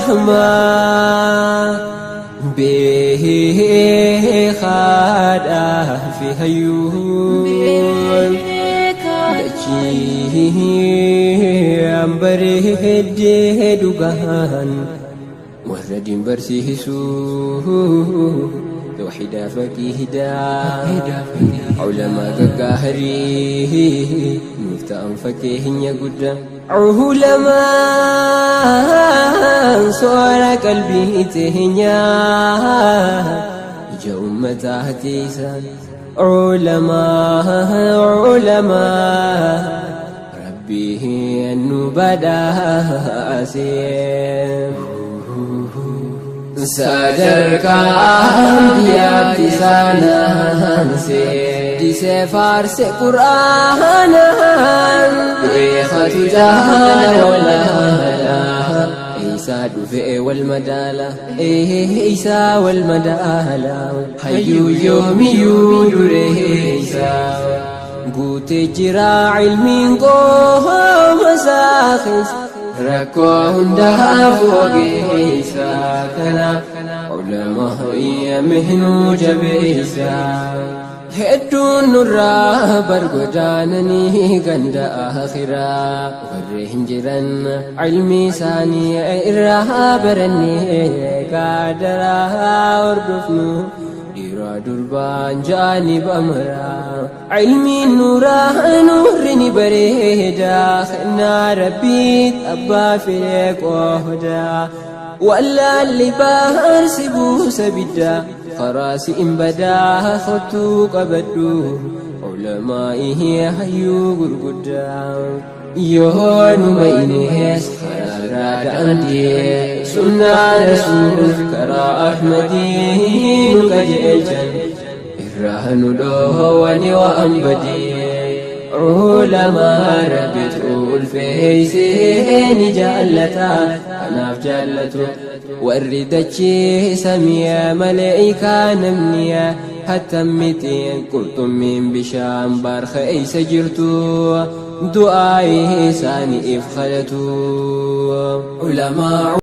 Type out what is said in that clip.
Rahmaa beekaadhaa fi hayyuun dachii bareeddee dhugaan warra diin barsiisuu tawxiidaa faqiidaa ulamaa gaggaarii nuuf ta'an fakkeenya guddaa. Ulamaan soora qalbii teenyaa ija ummataa tiisan. Ulamaa ulamaa rabbii nu badhaase. Sadarkaa ambiyaatti isaananse disee faarse qur'aanaan beekatu jaala walaala isaa dhufe wal madaala isaa wal madaala hayyuu yoomiyyuu dureessa guutee jira ilmiin qooma isaa keessa rakkoo hundaaf ogeessa kanaaf ulamaa mihnuu jabeessa. Hedduun nurraa bargodaananii ganda akhiraa warri hin jiran ilmi isaanii irraa barannee gaadaraa hordofnu dhiira durbaan jaani bamaraa ilmiin nuuraa nuurri ni bareeda kennaa rabbiit abbaa fedhe qooda wallaalli baarsi buusa biddaa karaa si'in badaa kottuu qabadhu ulamaa'ihi hayyuu gurguddaa yoo numa inees karaarraa daandii sunnaa rasuul karaa ahmadii nu qajeelchan irraa nu dhoowwani waan badii ulamaa rabbitu ulfeeysee ni jaallata kanaaf jaallatu warri dachee samiya maleeykaa namniya hattammitiin qurxummiin bishaan baarka eeysa jirtu du'aa isaaniif kadhatu ulamaa.